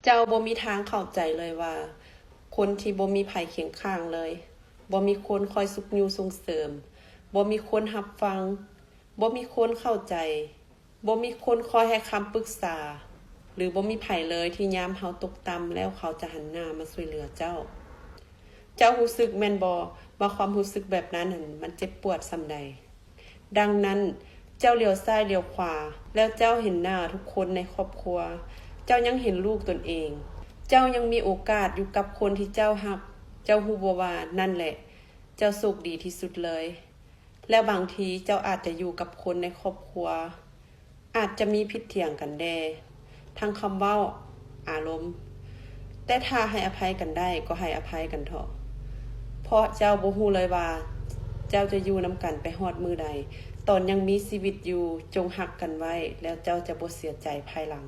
ເຈົ້າບໍ່ມີທາງເຂົ້າໃຈເລີຍວ່າ ຄົນທີ່ບໍ່ມີໃຜຄຽງຂ້າງເລີຍ, ບໍ່ມີຄົນຄອຍຊຸກຍູ້ສົ່ງເສີມ, ບໍ່ມີຄົນຮັບຟັງ, ບໍ່ມີຄົນເຂົ້າໃຈ, ບໍ່ມີຄົນຄອຍໃຫ້ຄຳປຶກສາ, ຫຼື ບໍ່ມີໃຜເລີຍທີ່ຍາມເຮົາຕົກຕ່ຳແລ້ວເຂົາຈະຫັນໜ້າມາຊ່ວຍເຫຼືອເຈົ້າ. ເຈົ້າຮູ້ສຶກແມ່ນບໍ່ວ່າຄວາມຮູ້ສຶກແບບນັ້ນຫັ້ນມັນເຈັບປວດສ່ຳໃດ? ດັ່ງນັ້ນ, ເຈົ້າຫຼຽວຊ້າຍຫຼຽວຂວາ, ແລ້ວເຈົ້າເຫັນໜ້າທຸກຄົນໃນຄອບຄົວ, ເຈົ້າຍັງເຫັນລູກຕົນເອງ, ເຈົ້າຍັງມີໂອກາດຢູ່ກັບຄົນທີ່ເຈົ້າຮັກ, ເຈົ້າຮູ້ບໍ່ວ່ານັ້ນແຫຼະ ເຈົ້າໂຊກດີທີ່ສຸດເລີຍ. ແລະ ບາງທີເຈົ້າອາດຈະຢູ່ກັບຄົນໃນຄອບຄົວ, ອາດຈະມີຜິດຖຽງກັນແດ່ ທັງຄຳເວົ້າ, ອາລົມ, ແຕ່ຖ້າໃຫ້ອະໄພກັນໄດ້ກໍໃຫ້ອະໄພກັນເຖາະ, ເພາະເຈົ້າບໍ່ຮູ້ເລີຍວ່າເຈົ້າຈະຢູ່ນຳກັນໄປຮອດມື້ໃດ. ຕອນຍັງມີຊີວິດຢູ່, ຈົ່ງຮັກກັນໄວ້, ແລ້ວເຈົ້າຈະບໍ່ເສຍໃຈພາຍຫຼັງ.